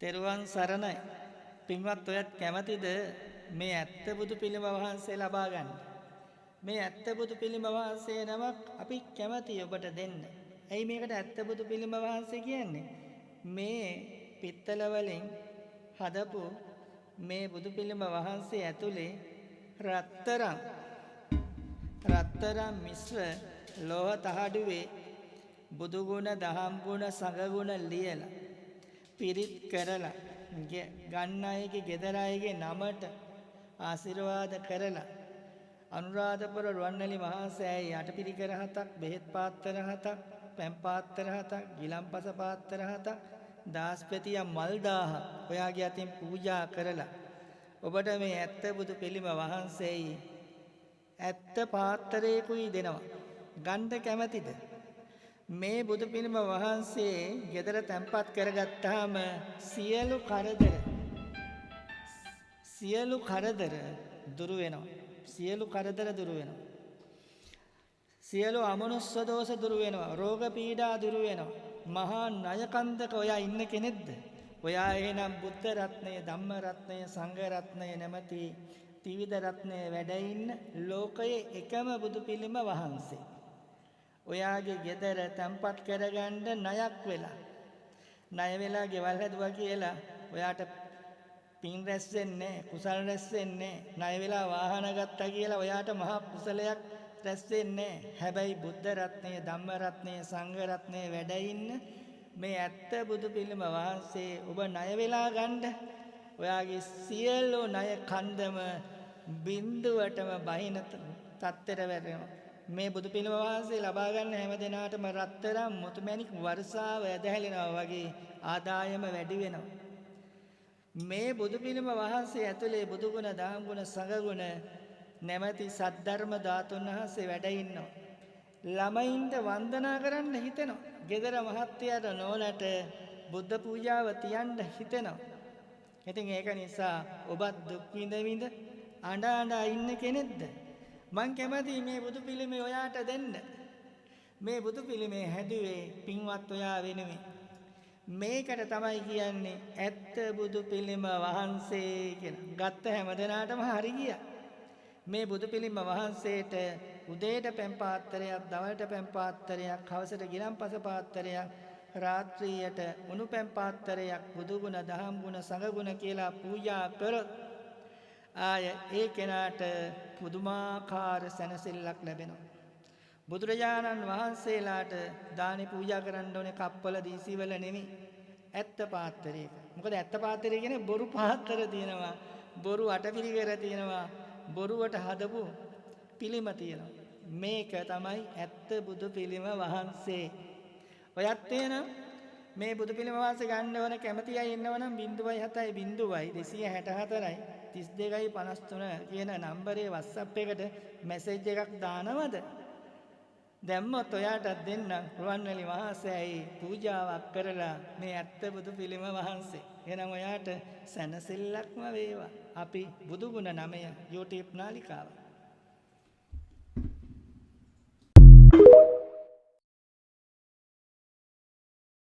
තෙරුවන් සරණයි. පින්වත් ඔයත් කැමතිද මේ ඇත්ත බුදු පිළිම වහන්සේ ලබා ගන්න? මේ ඇත්ත බුදු පිළිම වහන්සේ නමක් අපි කැමති ඔබට දෙන්න. ඇයි මේකට ඇත්ත බුදු පිළිම වහන්සේ කියන්නේ? මේ පිත්තල වලින් හදපු මේ බුදු පිළිම වහන්සේ ඇතුලේ රත්තරන් මිශ්‍ර ලෝහ තහඩුවේ බුදු ගුණ, දහම් ගුණ, සංඝ ගුණ ලියලා පිරිත් කරලා ගන්න අයගේ ගෙදර අයගේ නමට ආශිර්වාද කරලා අනුරාධපුර රුවන්වැලි මහා සෑයේ අටපිරිකර 7ක්, බෙහෙත් පාත්‍ර 7ක්, පැන් පාත්‍ර 7ක්, ගිලන්පස පාත්‍ර 7ක්, දාස්පෙතිය මල් 1000ක් ඔයාගේ අතින් පූජා කරලා ඔබට මේ ඇත්ත බුදු පිළිම වහන්සේයි ඇත්ත පාත්‍රයකුයි දෙනවා. ගන්න කැමතිද? මේ බුදු පිළිම වහන්සේ ගෙදර තැන්පත් කරගත්තාම සියලු කරදර දුරු වෙනවා. සියලු කරදර දුරු වෙනවා. සියලු අමනුෂ්‍ය දෝෂ දුරු වෙනවා. රෝග පීඩා දුරු වෙනවා. මහා ණය කන්දක ඔයා ඉන්න කෙනෙක්ද? ඔයා එහෙනම් බුද්ධ රත්නය, ධම්ම රත්නය, සංඝ රත්නය නැමැති ත්‍රිවිධ රත්නය වැඩ ඉන්න ලෝකයේ එකම බුදු පිළිම වහන්සේ. ඔයාගේ ගෙදර තැන්පත් කරගන්න ණයක් වෙලා, ණය වෙලා ගෙවල් හැදුවා කියලා ඔයාට පින් රැස් වෙන්නේ, කුසල් රැස් වෙන්නේ. ණය වෙලා වාහන ගත්තා කියලා ඔයාට මහා කුසලයක් රැස් වෙන්නේ. හැබැයි බුද්ධ රත්නය, ධම්ම රත්නය, සංඝ රත්නය වැඩ ඉන්න මේ ඇත්ත බුදු පිළිම වහන්සේ ඔබ ණය වෙලා ගන්න ඔයාගේ සියලු ණය කන්දම බිඳුවටම බහින තත්ත්වයට වැටෙනවා. මේ බුදු පිළිම වහන්සේ ලබා ගන්න හැම දිනාටම රත්තරන් මුතුමැණික් වර්ෂාව ඇදහැලෙනවා වගේ ආදායම වැඩි වෙනවා. මේ බුදු පිළිම වහන්සේ ඇතුලේ බුදු ගුණ, දහම් ගුණ, සංඝ ගුණ නැමැති සද්ධර්ම ධාතුන් වහන්සේ වැඩ ඉන්නවා. ළමයින්ට වන්දනා කරන්න හිතෙනවා. ගෙදර මහත්තයාට නෝනට බුද්ධ පූජාව තියන්න හිතෙනවා. ඉතින් ඒක නිසා ඔබත් දුක් විඳ විඳ අඬ අඬ ඉන්න කෙනෙක්ද? මං කැමතියි මේ බුදු පිළිමේ ඔයාට දෙන්න. මේ බුදු පිළිමේ හැදුවේ පින්වත් ඔයා වෙනුවෙන්. මේකට තමයි කියන්නේ ඇත්ත බුදු පිළිම වහන්සේ කියලා. ගත්ත හැම දෙනාටම හරි ගියා. මේ බුදු පිළිම වහන්සේට උදේට පැන් පාත්‍රයක්, දවල්ට පැන් පාත්‍රයක්, හවසට ගිලන්පස පාත්‍රයක්, රාත්‍රියට උණු පැන් පාත්‍රයක් බුදු ගුණ, දහම් ගුණ, සංඝ ගුණ කියලා පූජා කරොත් ආය ඒ කෙනාට පුදුමාකාර සැනසෙල්ලක් ලැබෙනවා. බුදුරජාණන් වහන්සේලාට දානි පූජා කරන්න ඕනේ කප්පල දීසිවල නෙමෙයි, ඇත්ත පාත්‍රයක. මොකද ඇත්ත පාත්‍රය කියන්නේ බොරු පාත්‍ර තියෙනවා, බොරු අටපිරිකර තියෙනවා, බොරුවට හදපු පිළිම තියෙනවා. මේක තමයි ඇත්ත බුදු පිළිම වහන්සේ. ඔයත් එහෙනම් මේ බුදු පිළිම වහන්සේ ගන්න ඕන කැමති අය ඉන්නවනම් 0.7 0.264 32 53 කියන නම්බරේ WhatsApp එකට මැසේජ් එකක් දානවද? දැම්මොත් ඔයාටත් දෙන්නම් රුවන්වැලි මහසෑයි පූජාවක් කරලා මේ ඇත්ත බුදු පිළිම වහන්සේ. එහෙනම් ඔයාට සැනසෙල්ලක්ම වේවා. අපි බුදු ගුණ 9 YouTube නාලිකාව.